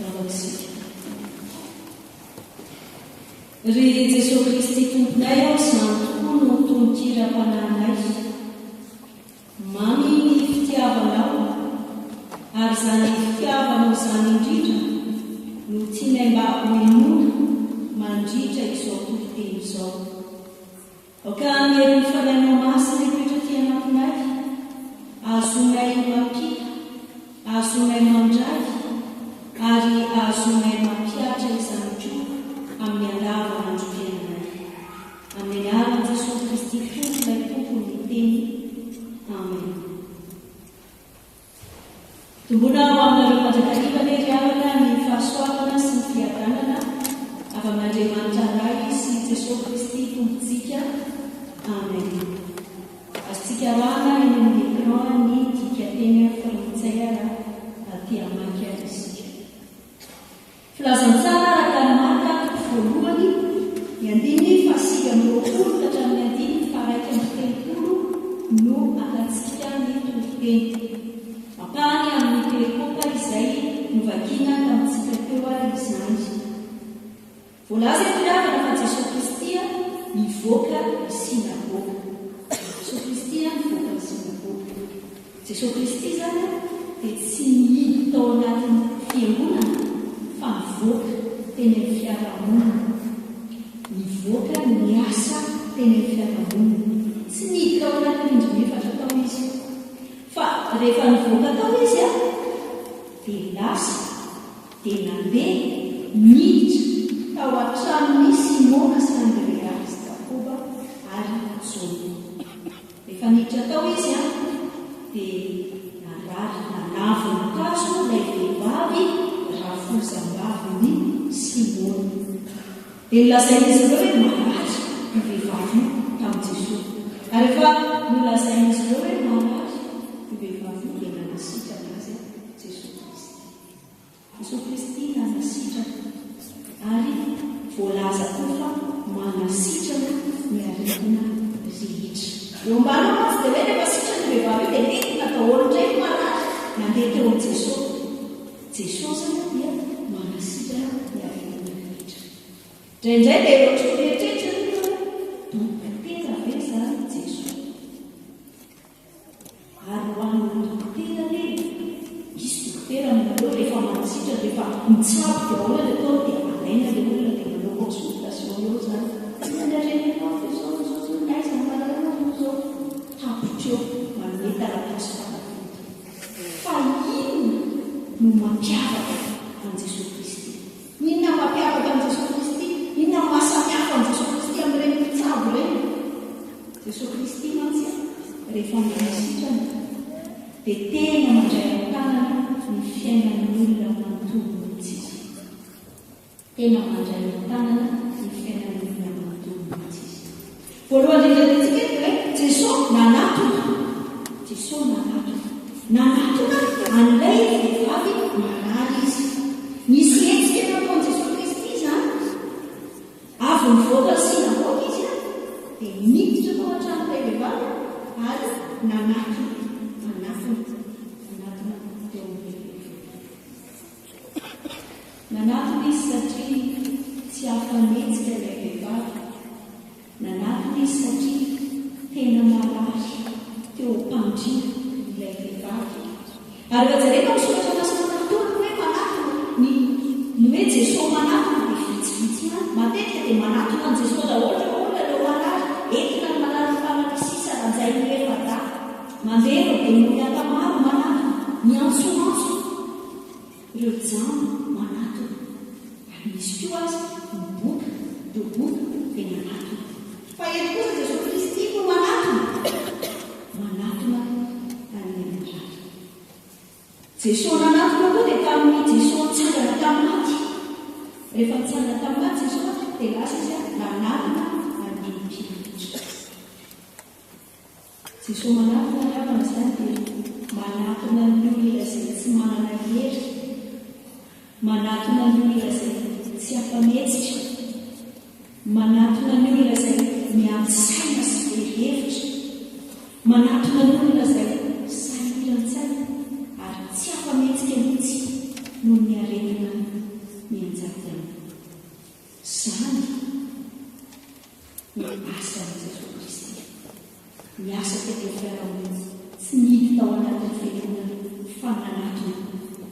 Vavaka isika. Ry Jesoa Kristy Tomponay ô, izany tokoa no tonon-kiram-panahinay. Mamy ny fitiavanao, ary izany fitiavanao izany indrindra no tianay mba hohenoina mandritra izao toriteny izao. Aoka ny herin'ny Fanahinao Masina hitoetra aty anatinay, ahazoanay mampita, ahazoanay mandray, ary ahazoanay mampihatra izany koa amin'ny andavanandrom-piainanay. Amin'ny anaran'i Jesoa Kristy Tompo ilay Tompon'ny Teny. Amen. Tombona ho aminareo mandrakariva anie ry havana ny fahasoavana sy ny fiadanana avy amin'Andriamanitra Ray sy Jesoa Kristy Tompontsika. Amen. Azontsika arahana eny amin'ny écran ny dikateny frantsay raha te hamaky azy isika. Filazantsara araka an'i Marka toko voalohany, ny andininy faha-29 ka hatramin'ny andininy faha-31 no akantsika ny toriteny. Ampahany amin'ny perikopa izay novakina tamintsika teo ary izany. Voalaza eto ry havana fa Jesoa Kristy nivoaka ny synagoga. Jesoa Kristy nivoaka ny synagoga. Jesoa Kristy izany dia tsy nihidy tao anatin'ny fiangonana fa nivoaka teny amin'ny fiarahamonina. Nivoaka niasa teny amin'ny fiarahamonina. Tsy nihidy tao anatin'ny rindrina efatra tao Izy. Fa rehefa nivoaka tao Izy dia lasa dia nandeha niditra tao an-tranon'i Simona sy Andrea sy Jakoba ary Jaona. Rehefa niditra tao izy dia narary, nanavo ny tazo ilay vehivavy rafozambavin'i Simona. Dia nolazain'izy ireo hoe marary io vehivavy io tamin'i Jesoa. Ary rehefa nolazain'izy ireo hoe marary io vehivavy io dia nanasitrana azy Jesoa Kristy. Jesoa Kristy nanasitrana ary voalaza koa fa manasitrana ny aretina rehetra. Eo ambany eo mantsy dia hoe rehefa sitrana io vehivavy io dia nentina daholo indray ny marary nandeha teo amin'i Jesoa. Jesoa izany dia manasitrana ny aretina rehetra. Indraindray dia ohatry ny mieritreritra ny olona hoe dokotera ve izany Jesoa? Ary ho an'ny dokotera anie e! Misy dokotera aminareo rehefa manasitrana, rehefa mitsabo dia ahoana ny ataony dia alaina ilay olona dia manao consultation eo izany, inona ny aretinao dia izao izao izao, ny aiza no marary anao izao izao, tapitra eo, manome taratasy fanafody. Fa inona no mampiavaka an'i Jesoa Kristy? Inona no mampiavaka an'i Jesoa Kristy? Inona no maha samy hafa an'i Jesoa Kristy amin'ireny mpitsabo ireny? Jesoa Kristy mantsy rehefa manasitrana dia tena mandray an-tanana ny fiainan'ny olona manontolo mihitsy Izy. Tena mandray an-tanana ny fiainan'ny olona manontolo mihitsy Izy. Voalohany indrindra hitantsika eto dia hoe Jesoa nanatona. Jesoa nanatona. Nanatona an'ilay vehivavy marary Izy. Nisy hetsika nataon'i Jesoa Kristy izany. Avy nivoaka ny synagoga Izy dia niditra tao an-tranon'ilay vehivavy ary nanatona, nanatona, nanatona teo amin'ilay vehivavy. Nanatona izy satria tsy afa-nihetsika ilay vehivavy. Nanatona izy satria tena marary teo am-pandriana ilay vehivavy. Ary raha jerena ao amin'ny Soratra Masina manontolo ny hoe manatona, ny ny hoe Jesoa manatona dia vitsivitsy ihany. Matetika dia manatona an'i Jesoa daholo ireo olona, ireo marary. Entina ny marary farany sisa lanjain'ny efa-dahy. Mandeha ireo demoniaka maro manatona, miantsoantso. Ireo jamba manatona. Ary misy koa aza ny boka, ireo boka dia manatona. Fa eto kosa Jesoa Kristy no manatona, manatona an'ilay marary. Jesoa nanatona koa dia tamin'i Jesoa nitsangana tamin'ny maty. Rehefa nitsangana tamin'ny maty Jesoa dia lasa Izy nanatona an'ireo mpianatra. Jesoa manatona ny havana izany dia manatona ny olona izay tsy manana hery, manatona ny olona izay tsy afa-mihetsika, manatona ny olona izay miady saina sy very hevitra, manatona ny olona izay sahiran-tsaina ary tsy afa-mihetsika mihitsy noho ny aretina. mianjady aminy. Izany no asan'i Jesoa Kristy. Niasa teto amin'ny fiarahamonina, tsy nihidy tao anatin'ny fiangonana fa nanatona,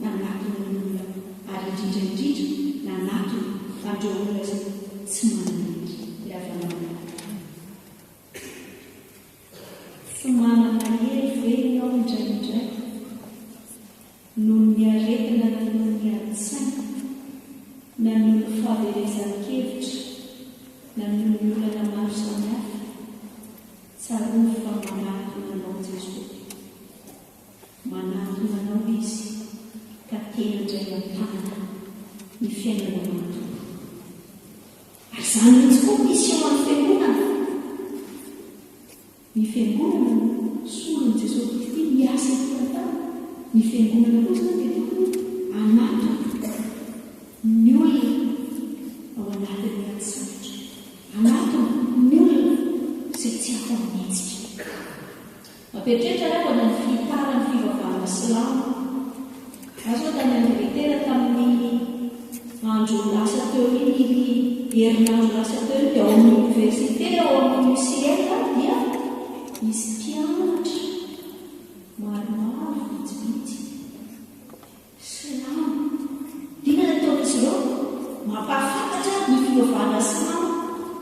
nanatona ny olona ary indrindra indrindra nanatona an'ireo olona izay tsy manana hery. Ry havana malala. Tsy manana hery ve ianao indraindray noho ny aretina na noho ny adi-tsaina na noho ny fahaverezan-kevitra na noho ny olana maro samihafa? Tsarovy fa manatona anao Jesoa. Manatona anao Izy ka te handray an-tanana ny fiainanao manontolo. Ary izany mihitsy koa mission an'ny Fiangonana. Ny Fiangonana no solon'i Jesoa Kristy miasa eto an-tany. Ny Fiangonana koa izany dia tokony hanatona ny olona ao anatin'ny ady sarotra. Hanatona ny olona izay tsy afa-mihetsika. Mampieritreritra angamba ny fihitaran'ny fivavahana silamo. Za zao tany Angletera tamin'ny andro lasa teo iny, iny herinandro lasa teo iny, dia ao amin'ny oniversite ao amin'ny UCL dia nisy mpianatra maromaro vitsivitsy Silamo. Inona no ataon'izy ireo? Mampahafantatra ny fivavahana silamo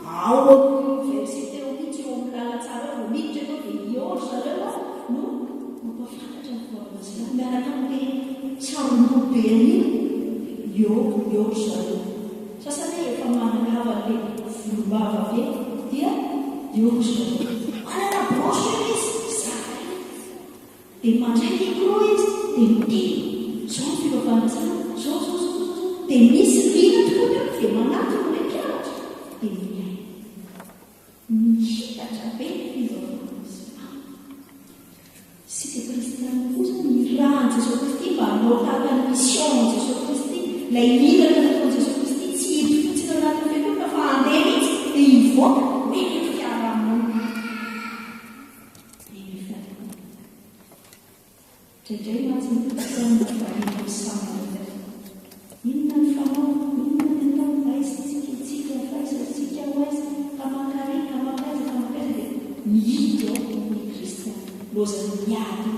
ao amin'ny oniversite ao mihitsy, eo amin'ny lalantsara eo, vao miditra ianao dia eo ry zareo no mampahafantatra ny fivavahana silamo miaraka amin'ilay saron-doha be an'iny, eo eo ry zareo. Sasany efa manalava an'ilay volombava be dia eo ry zareo. Manana brochure izy, zarainy. Dia mandray micro izy dia miteny, izao ny fivavahana silamo, izao izao izao izao izao. Dia misy liana tokoa teo dia manatona ilay mpianatra dia mihaino. Mihitatra be ny fivavahana silamo. Isika kristianina koa izany irahan'i Jesoa Kristy mba hanao tahaka ny mission an'i Jesoa Kristy, ilay iraka nataon'i Jesoa Kristy tsy hiditra fotsiny ao anatin'ny fiangonana fa handeha mihitsy dia hivoaka ho eny amin'ny fiarahamonina. Eny fiarahamonina. Indraindray mantsy ny kristianina variana amin'ny samy irery. Inona ny fanao? Inona ny atao? Aiza isika? Isika avy aiza? Isika ho aiza? Ka mankary? Ka mankaiza? Ka mankaiza? Dia mihidy ao ny kristianina. Lozan'ny miady io.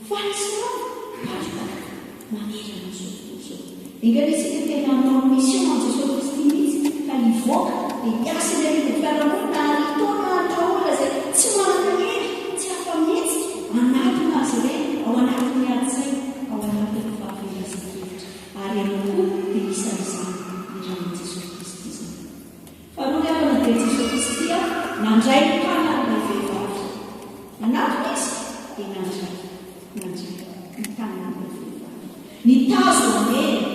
Fa ny silamo miparitaka manerana an'izao tontolo izao. Enga anie isika tena hanao ny mission an'i Jesoa Kristy mihitsy ka hivoaka dia hiasa eny anivon'ny fiarahamonina ary hitaona an'ireo olona izay tsy manana hery, tsy afa-mihetsika, hanatona azy ireny ao anatin'ny adi-tsaina, ao anatin'ny fahaverezan-kevitra. Ary ianao koa dia isan'izany irahin'i Jesoa Kristy izany. Faharoa ny havana dia Jesoa Kristy nandray ny tanan'ilay vehivavy. Nanatona Izy dia nandray, nandray ny tanan'ilay vehivavy. Nitazona eny.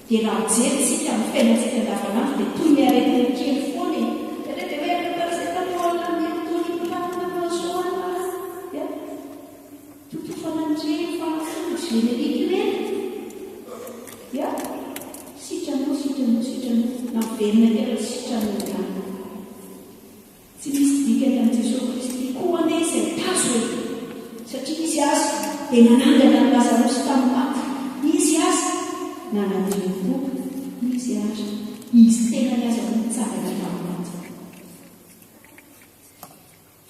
Dia raha mijery isika amin'ny fiainantsika andavanandro dia toy ny aretina kely foana e. Satria dia hoe ireo paracetamol, mirtolipran, amazona, dia totofana an'ireny fanafody générique ireny. Dia sitranao, sitranao, sitranao, naverina kely ary sitranao ihany. Tsy misy dikany amin'i Jesoa Kristy koa anie izay tazo e! Satria Izy aza dia nanangana an'i Lazarosy tamin'ny maty, Izy aza nanadio ny boka, Izy ary Izy tenany aza no nitsangana tamin'ny maty.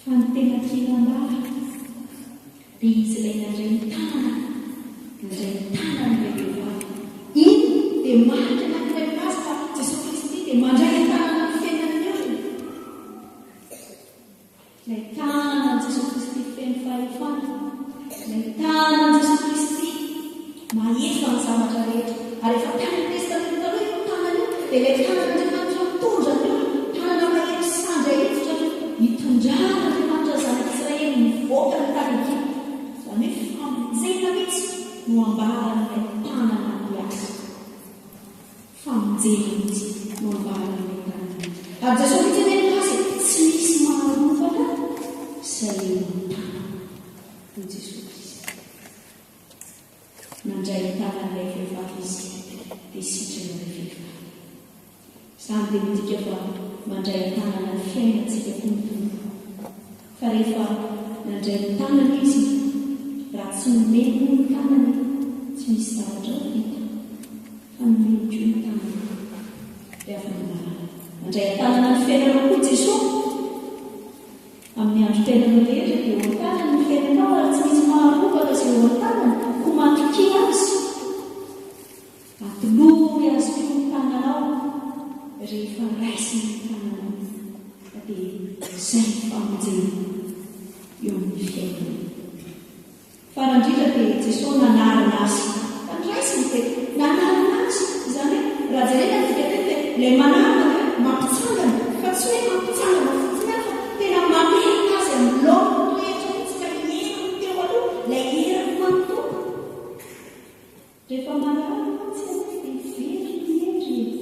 Fa ny tena tiana ambara dia Izy ilay nandray ny tanana, nandray ny tanan'ilay vehivavy. Iny dia marika anankiray milaza fa Jesoa Kristy dia mandray an-tanana ny fiainan'ny olona. Ilay tanan'i Jesoa Kristy feno fahefana, ilay tanan'i Jesoa Kristy mahefa ny zavatra rehetra. Ary efa tany amin'ny Testamenta Taloha io tanana io, dia ilay tanan'Andriamanitra mitondra ny olona, tanana mahery sy sandry ahitsitra no nitondran'Andriamanitra ny zanak'Israely nivoaka ny tany Egypta. Izany hoe famonjena mihitsy no ambaran'ilay tanana miasa. Famonjena mihitsy no ambaran'ilay tanana miasa. Ary Jesoa mihitsy anie nilaza e, tsy misy maharombaka izay eo an-tanana, hoy Jesoa Kristy. Nandray ny tanan'ilay vehivavy izy dia sitrana ilay vehivavy. Izany dia midika fa mandray an-tanana ny fiainantsika koa ny Tompo. Fa rehefa nandray ny tanany Izy, raha tsy nomeny moa ny tanany, tsy misy zavatra ho vita. Fa nomeny koa. Mandray an-tanana ny fiainanao koa Jesoa. Amin'ny androm-piainanao rehetra dia eo an-tanany ny fiainanao ary tsy misy maharombaka izay eo an-tanany, koa matokia Azy. Atolory Azy koa ny tananao rehefa raisiny ny tananao fa dia izay ny famonjena eo amin'ny fiainanao. Farany indrindra dia Jesoa nanarina azy. Fa ny raisiny dia nanarina azy. Izany hoe raha jerena ny dikanteny dia ilay manarina dia hoe mampitsangana. Fa tsy hoe mampitsangana fotsiny ihany fa tena mamerina azy amin'ny laoniny rehetra mihitsy ilay heriny teo aloha, ilay heriny manontolo. Rehefa marary mantsy ianao dia very ny hery e!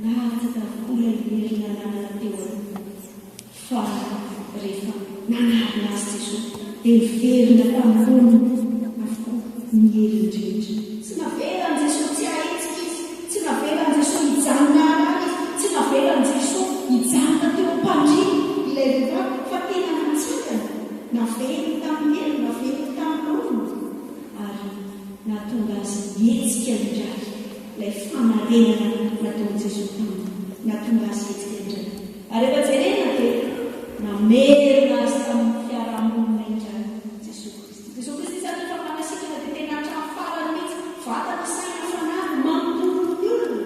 Latsaka avokoa ilay hery nananana teo aloha fa rehefa nanarina azy Jesoa dia niverina tamin'ny laoniny avokoa ny heriny rehetra. Tsy navelan'i Jesoa tsy hahetsika izy, tsy navelan'i Jesoa hijanona harary izy, tsy navelan'i Jesoa hijanona teo am-pandriana ilay vehivavy fa tena natsangany, naveriny tamin'ny heriny, naveriny tamin'ny laoniny. ary nahatonga azy nihetsika indray ilay fanarenana nataon'i Jesoa taminy, nahatonga azy hihetsika indray. Ary rehefa jerena dia namerina azy tamin'ny fiarahamonina indray Jesoa Kristy. Jesoa Kristy izany rehefa manasitrana dia tena hatramin'ny farany mihitsy, vatana, saina, fanahy, manontolo ny olona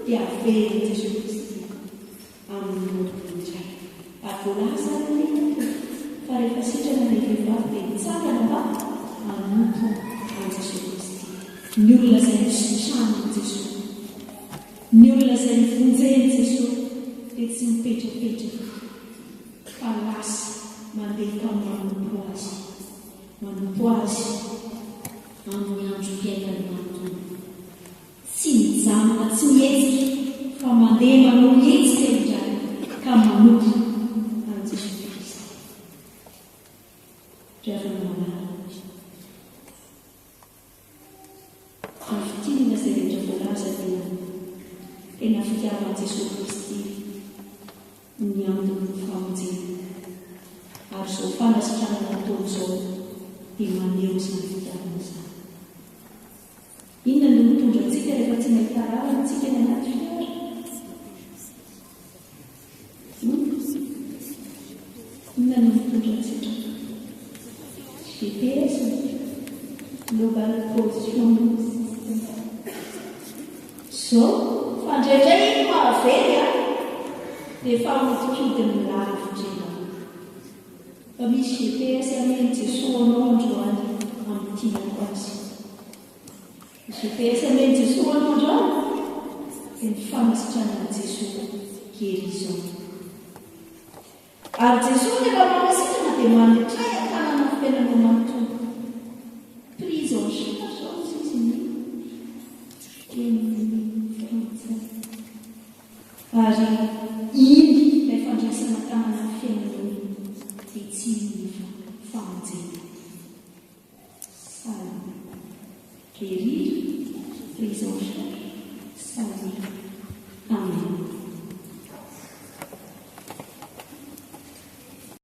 dia averin'i Jesoa Kristy amin'ny laoniny indray. Ary voalaza ary anie eto fa rehefa sitrana ilay vehivavy dia nitsangana mba hanompo an'i Jesoa Kristy. Ny olona izay nositranin'i Jesoa, ny olona izay novonjen'i Jesoa dia tsy mipetrapetraka fa lasa mandeha ka manompo Azy, manompo Azy amin'ny androm-piainany manontolo. Tsy mijanona tsy mihetsika fa mandeha manao hetsika indray ka manompo an'i Jesoa Kristy. Ry havana malala, ny fitinina izay rehetra voalaza dia tena fitiavan'i Jesoa Kristy ny anton'ny famonjena. Ary izao fanasitranana nataony izao dia maneho izany fitiavana izany. Inona no mitondra antsika rehefa tsy mahita lalana isika any anaty fiara? Inona no mitondra antsika? GPS, Global Positioning System. Zao, fa indraindray iny mahavery an, dia efa ahodikodiny lavitra ianao. Fa misy GPS amen'i Jesoa anao androany amin'ity lako azy. GPS amen'i Jesoa anao androany dia ny fanasitranan'i Jesoa guérison. Ary Jesoa rehefa manasitrana dia mandray an-tanana ny fiainanao manontolo. Prise en charge hozy izy ny teny frantsay. Ary iny ilay fandraisana an-tanana ny fiainanao iny dia tsy inona fa famonjena. Salut. Guérir, prise en charge, salut. Amen.